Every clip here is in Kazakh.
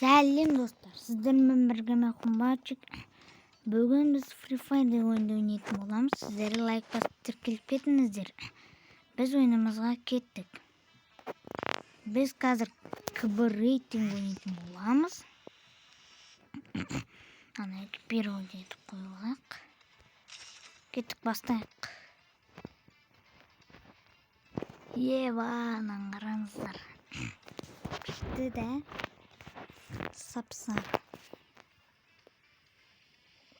Сәлем достар, сіздермен бірге мен Қымбатчик. Бүгін біз Free Fire деген ойынды ойнайтын боламыз. Сіздер лайк басып тіркеліп кетіңіздер. Біз ойынымызға кеттік. Біз қазір КБ рейтинг ойнайтын боламыз. Ана первый етіп қойып алайық. Кеттік, бастайық. Ева, ананы қараңыздар. Күшті да? Сап-сары.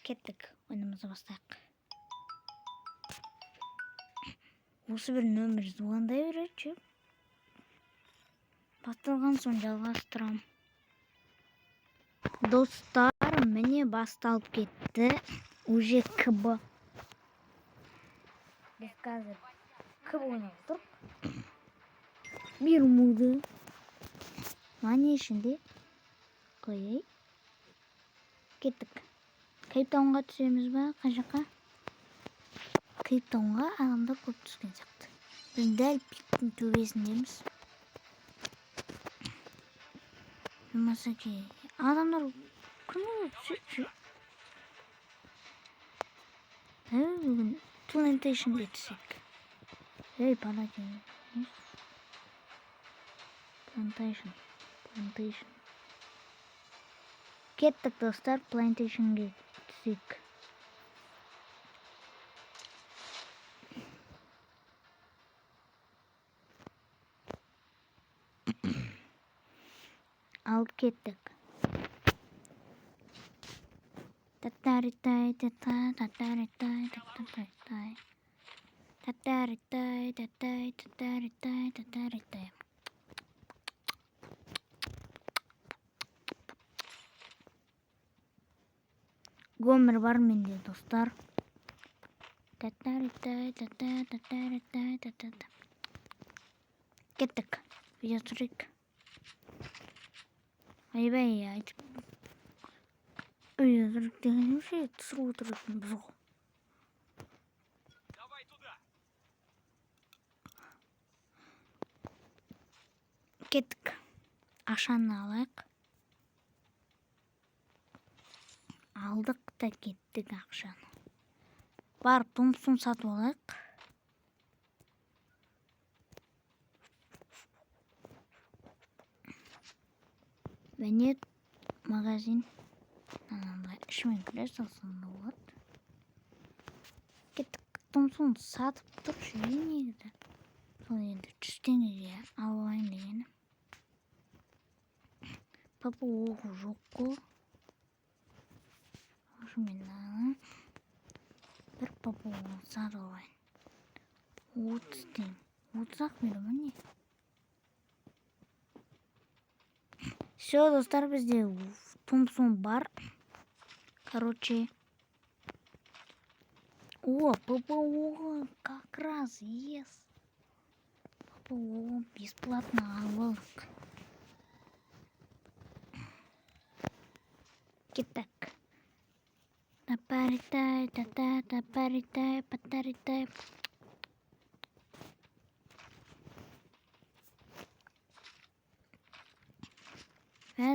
Кеттік, ойынымызды бастайық. Осы бір нөмір звондай береді. Басталған соң жалғастырам. Достар, міне басталып кетті. Уже КБ. Біз қазір КБ ойнап отырмыз. Бермуды. Міне ішінде қояй. Кеттік. Кейптаунға түсеміз ба? Қай жаққа? Кейптаунға адамдар көп түскен сияқты. Біз дәл пиктің төбесіндеміз. Болмаса адамдар күні түседі. Бүгін плантейшнге түсейік. Ей, палатин. Плантейшн. Плантейшн. Кеттік, достар, плантейшнге түсейік. Алып кеттік. Татаритай, тата, татаритай, татаритай. Татаритай, татай, татаритай, татаритай. Гомер бар менде, достар. Татаритай, тата, татаритай, татата. Кеттік. Видео түсірейік. Ойбай, айтып. Видео түсірейік деген ше, түсіріп отыратын біз ғой. Давай туда. Кеттік. Ақшаны алайық. Алдық та кеттік ақшаны. Барып Томпсон сатып алайық. Міне магазин. Анандай ішімен кіре салсаң да болады. Кеттік. Томпсон сатып тұр ше негізі. Сол енді 100 теңгеге алып алайын дегенім. Папа оғы жоқ қой. Мен бір папа сатып алайын. 30 теңге. 30 ақ бере ма не? Все, достар, бізде Томпсон бар. Короче. О, папа оғы как раз, ес. Папа оғы бесплатно алып алдық. Кеттік. Тапаритай, тата, тапаритай, патаритай.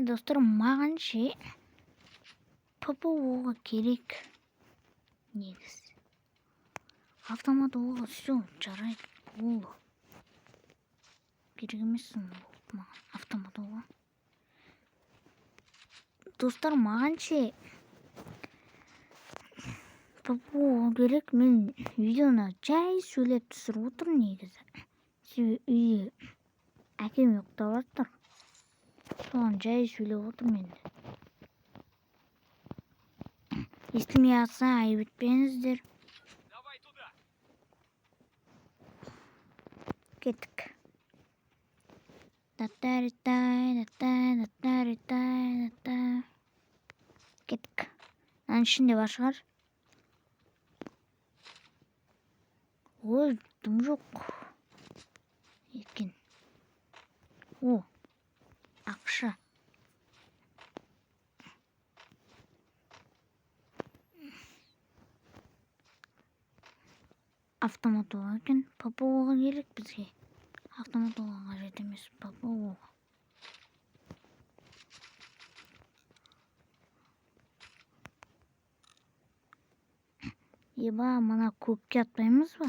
Достар, маған ше ПП оғы керек негізі. Автомат оғы, все, жарайды, болды. Керек емес маған автомат оғы. Достар, маған ше ПП оғы керек. Мен видеоны жай сөйлеп түсіріп отырмын негізі. Себебі үйде әкем ұйықтап жатыр. Соған жай сөйлеп отырмын енді. Естілмей жатса айып етпеңіздер. Давай туда. Кеттік. Татаритай, татай, татаритай, тата. Кеттік. Мынаның ішінде бар шығар. Ой, дым жоқ екен. О, ақша. Автомат оғы екен. ПП оғы керек бізге. Автомат оғы қажет емес, ПП оғы. Еба, мына көкке атпаймыз ба?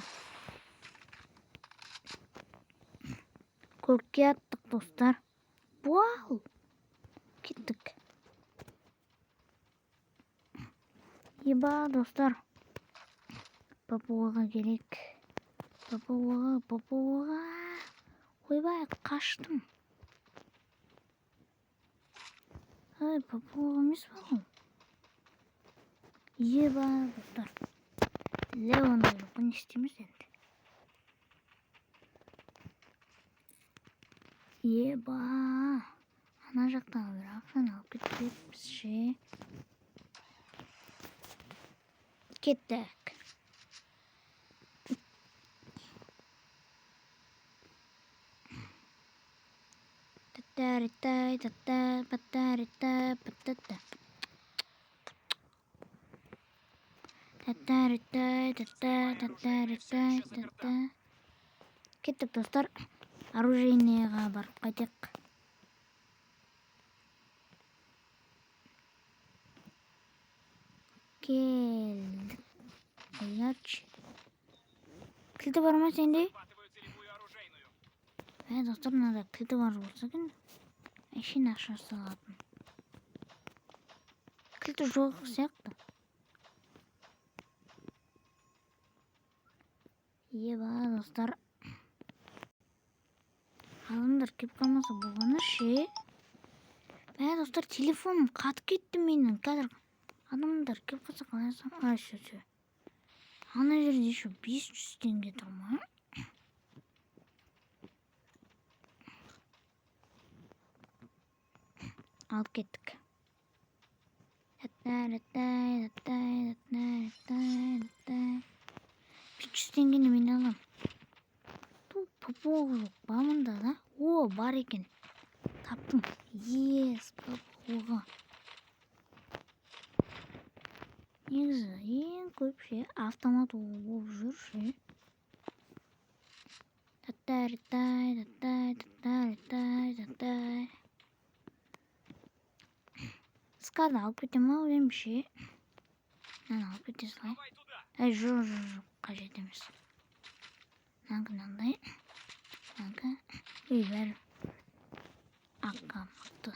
Көкке аттық, достар. Вау! Кеттік. Еба, достар. ППО-ға керек. ППО-ға, ППО-ға. Ойбай, қаштым. Ай, ППО емес па бұл? Еба, достар. Леонды жоқ, не істейміз енді? Еба, ана жақтағы бір ақшаны алып кетпеппіз ше. Кеттік. Кеттік, достар. Оружейныйға барып қайтайық. Келдік. Қояч. Кілті бар ма сенде? Ә, достар, мынада кілті бар болса екен. Әшейін ақша салатын. Кілті жоқ сияқты. Еба, достар. Адамдар келіп қалмаса болғаны ше. Мә, достар, телефоным қатып кетті менің. Қазір адамдар келіп қалса қалай алсам? А, всё, всё. Ана жерде еще 500 теңге тұр ма? Алып кеттік. 500 теңгені мен аламын. ППО жоқ па мында да? О, бар екен. Таптым. Ес, ППО-ға. Негізі ең көп ше автомат болып жүр ше. Скарды алып кетемін ау деймін ше. Мынаны алып кете салайын. Әй, жоқ, жоқ, жоқ, қажет емес. Мынанікі мынандай. Мынанікі. Ой, бәрі аққа мықты.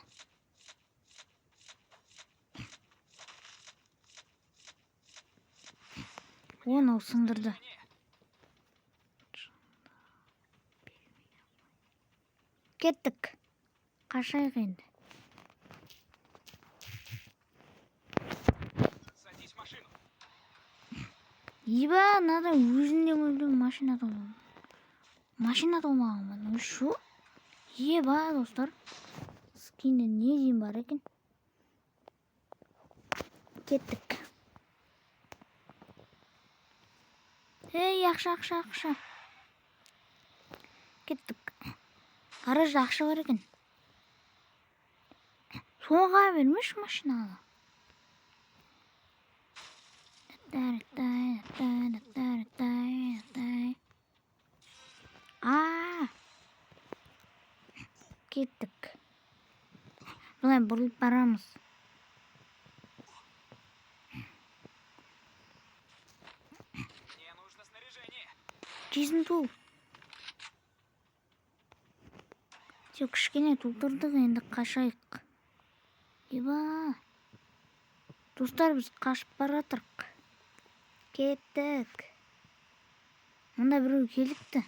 Оны сындырды. Кеттік. Қашайық енді. Садись в машину. Еба, мынада өзінде өлген машина толмаған. Машина толмаған ба? Ну шо? Еба, достар. Скинде не дейін бар екен? Кеттік. Ей, ақша, ақша, ақша. Кеттік. Гаражда ақша бар екен. Соға бермеш машинаны. А, кеттік. Былай бұрылып барамыз. Мне нужно снаряжение. Жезін тол. Тек кішкене толтырдық, енді қашайық. Еба. Достар, біз қашып баратырық. Кеттік. Мында біреу келіпті.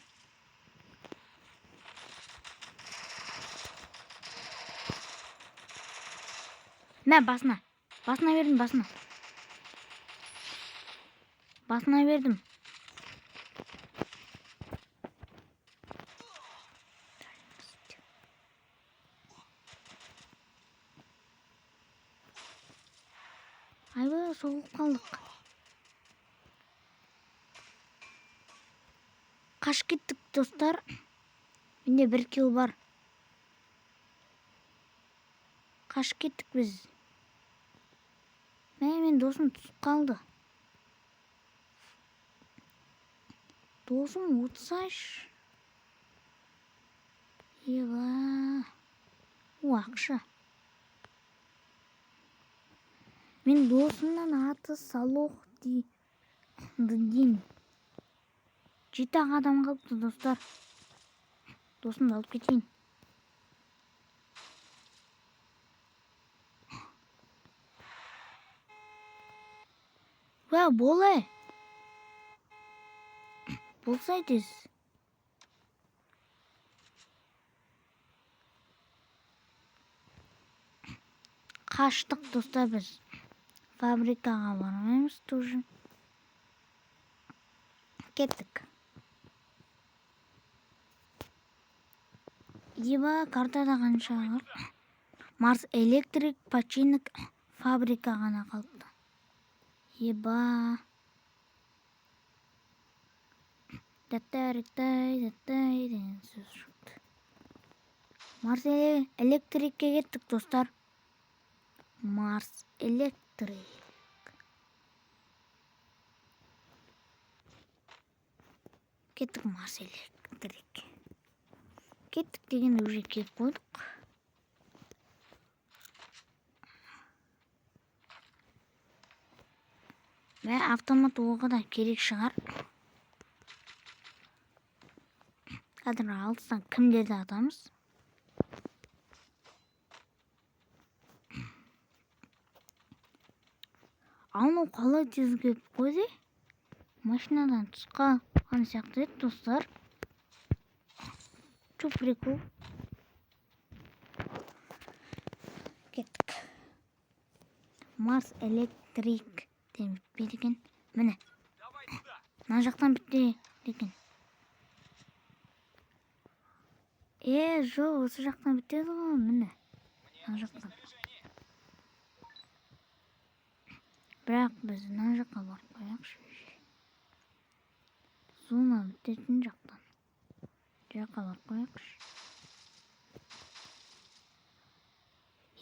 Мә, басына. Басына бердім, басына. Басына бердім. Айбай, соғылып қалдық. Қашып кеттік, достар. Менде 1 кило бар. Қашып кеттік біз. Мә, мен досым түсіп қалды. Досым отырсайшы. Еба. О, ақша. Мен досымнан аты Салох дей. Дин. 7-ақ адам қалыпты, достар. Досымды алып кетейін. Уә, болай. Болсай тез. Қаштық, достар, біз. Фабрикаға бармаймыз тоже. Кеттік. Еба, картада қанша бар? Марс Электрик, Починок, фабрика ғана қалыпты. Еба. Даттариттай, даттай деген сөз шықты. Марс Электрикке кеттік, достар. Марс Электрик. Кеттік Марс Электрик. Кеттік дегенде уже келіп қойдық. Мә, автомат оғы да керек шығар. Қазір алыстан кімдерді атамыз? Анау қалай тез келіп қойды? Машинадан түсіп қалған сияқты еді, достар. Чё прикол? Кеттік. Марс Электрик деп бітпейді екен. Міне. Давай туда. Мына жақтан бітті екен. Жоқ, осы жақтан бітеді ғой, міне. Мне Мына нужно жақтан. снаряжение. Бірақ біз мына жаққа барып қояйықшы. Зона бітетін жақтан. Жаққа барып қояйықшы.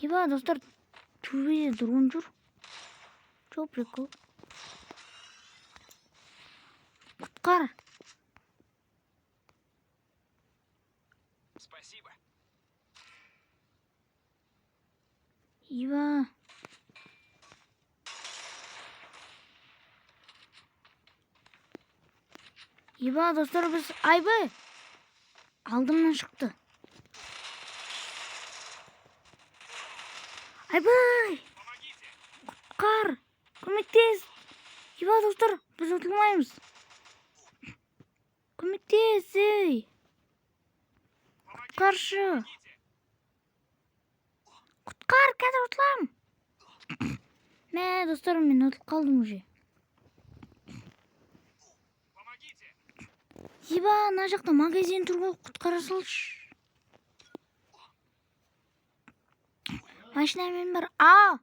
Еба, достар, төбеде дрон жүр. Чё прикол? Құтқар. Спасибо. Еба. Еба, достар, біз айбай. Алдымнан шықты. Айбай! Помогите. Құтқар! Көмектес! Еба, достар, біз ұтылмаймыз. Көмектес, ей! Помогите. Құтқаршы! Помогите. Құтқар, қазір ұтыламын. Мә, достар, мен ұтылып қалдым уже. Помогите. Еба, мына жақта магазин тұр ғой, құтқара салшы. Машинамен бар. А!